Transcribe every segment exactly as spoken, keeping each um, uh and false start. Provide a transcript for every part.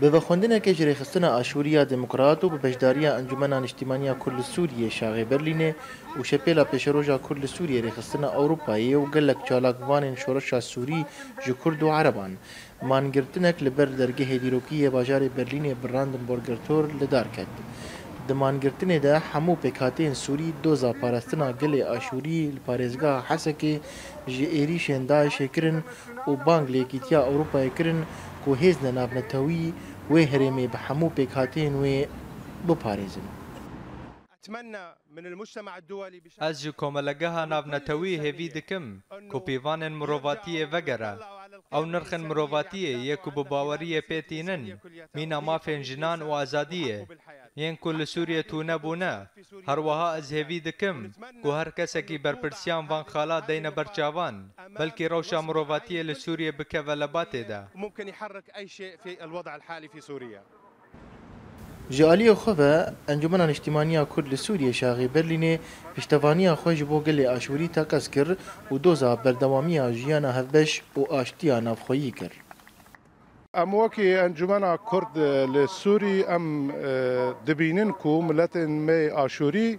Bi vexwendinekê ji Rêxistina Aşûrî ya Demokrat û bi beşdariya Encûmena Niştîmaniya Kurd li Sûriyê Şaxê Berlînê û Şepêla Pêşeroja Kurd li Sûriyê Rêxistina Ewropayê û gelek çalakvanên şoreşa Sûrî ji Kurd û Ereban, mangirtinek li ber dergehê dîrokî yê bajarê Berlînê Brandenburger Tor li dar ket. Di mangirtinê de hemû pêkhateyên Sûrî doza parastina gelê Aşûrî li parêzgeha Hesekê ji êrîşên DAIŞ'ê kirin û bang li Yekîtiya Ewropayê kirin ku hêzên navnetewî wê herêmê bi hemû pêkhateyên wê biparêzin. Ez ji Komelegeha Navnetewî hêvî dikim ku pîvanên mirovatiyê vegere. Ew nirxên mirovatiyê yê ku bi baweriyê pê tînin, mîna mafên jinan û azadiyê, yên ku li Sûriyê tune bûne, her wiha ez hêvî dikim ku her kesekî berpirsiyan van xala deyne ber çavan, belkî rewşa mirovatiyê li Sûriyê bikeve lebatê de. Ji aliyê xwe ve, Encûmena Niştîmaniya Kurd li Sûriyê Şaxê Berlînê piştevaniya xwe ji bo gelê Aşûrî teqez kir û doza berdewamiya jiyana hevbeş û aştiya navxweyî kir. Em wekî Encûmena Kurd li Sûrî em dibînin ku miletên me Aşûrî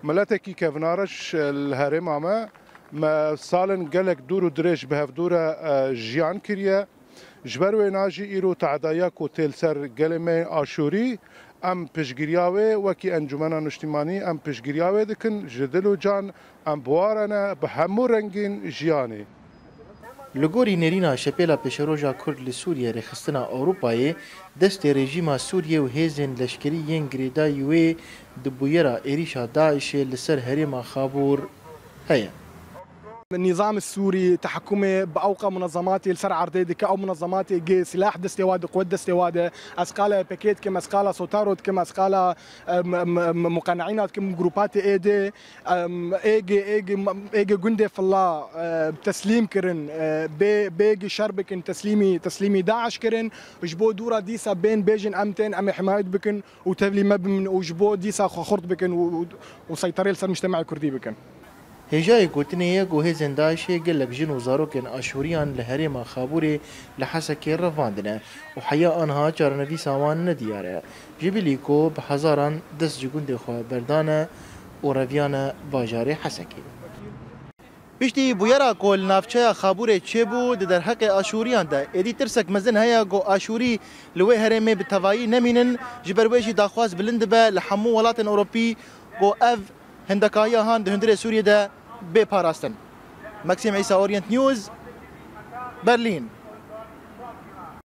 miletekî kevnareş li herêma me, me salên gelek dûr û dirêj bi hevdû re jiyan kiriye. Ji ber wêna jî îro tehdaya ku tê li ser gelê me yên Aşûrî, em piştgiriya wê, wekî Encûmena Niştîmanî em piştgiriya wê dikin, ji dil û can em bi wa re ne, bi hemû rengên jiyanê. Li gorî nêrîna Şepêla Pêşeroja Kurd li Sûriyê Rêxistina Ewropayê, destê rejîma Sûriyê û hêzên leşkerî yên girêdayî wê di bûyera êrîşa DAIŞ'ê li ser herêma Xabûr heye. Nîzam Sûrî, tehekûmê bi ewqa munezematê li ser erdê dike, ew munezematê gê sîlah destê wa de, quwet destê wa de. Ez qala YPG'ê dikim, ez qala Sotaro dikim, ez qala muqeneîna dikim, grûpa tê ê dê, êgê, êgê, êgê gundê filla teslîm kirin, bê, bêgî şer bikin, teslîmî, teslîmî DAIŞ kirin. Ji bo dûra dîsa bên bêjin em tên, em ê himayet bikin û tevlî me bimin û ji bo dîsa xwe xurt bikin û, û seyterê li ser mujtemeyê kurdî bikin. Hêjayê gotinê ye ku hêzên DAIŞ'ê gelek jin û zarokên Aşûriyan li herêma Xabûrê li Hesekê revandine û heya anha çarenivîsa wan nediyar e. Ji bilî ku bi hezaran dest ji gundê xwe berdane û reviyane bajarê Hesekê. Piştî bûyera ku li navçeya Xabûrê çêbû, di derheqê Aşûriyan de êdî tirsek mezin heye ku Aşûrî li wê herêmê bi tevayî nemînin, ji ber wê jî daxwaz bilind dibe li hemû welatên Ewropî ku ev hindekahiya han di hundirê Sûriyê de bê parastin. Maxim Îsa, Orient News, Berlîn.